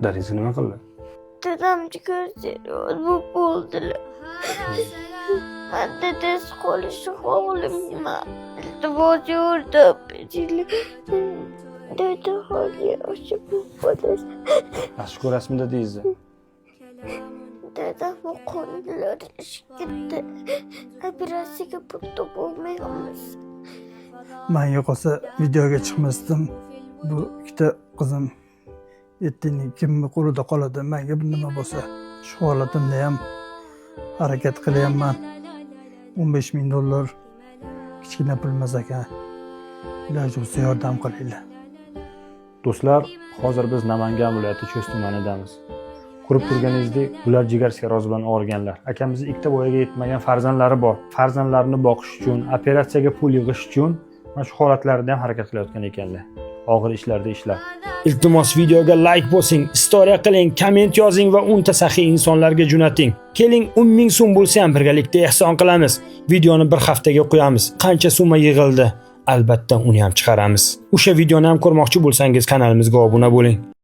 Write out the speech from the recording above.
Dadangiz nima qildi? Dadam jigar sirroz bo'lib bo'ldilar. Man dadasi qolishni xohlamayman. Iltimos, yordam beringlar. Dada holi yaxshi bo'lib qoladi. Yaxshi ko'rasizmi dadangizni? Dadamni qonlari ichib ketdi. Operatsiyaga pul topolmayapmiz. Man yo'qolsa videoga chiqmasdim. Bu ikkita qizim ertaga kimni qo'lida qoladi, manga bir nima bo'lsa. Shu holatimda ham harakat qilyapman. 15 ming dollar kichkina pul emas ekan. Iloji bo'lsa yordam qilinglar. Do'stlar, hozir biz Namangan viloyati Chust tumanidamiz. Ko'rib turganingizdek, bular jigar sirrozi bilan og'riganlar. Akamizni ikkita voyaga yetmagan farzandlari bor. Farzandlarini boqish uchun, operatsiyaga pul yig'ish uchun mana shu holatlarda ham harakat qilayotgan ekanlar. Og'ir ishlarda ishlab. Iltimos, videoga like bosing, istoriya qiling, komment yozing va 10 ta saxiy insonlarga jo'nating. Keling, 10 ming so'm bo'lsa ham birgalikda ehson qilamiz. Videoni bir haftaga qo'yamiz. Qancha summa yig'ildi? Albatta uni ham chiqaramiz. O'sha videoni ham ko'rmoqchi bo'lsangiz, kanalimizga obuna bo'ling.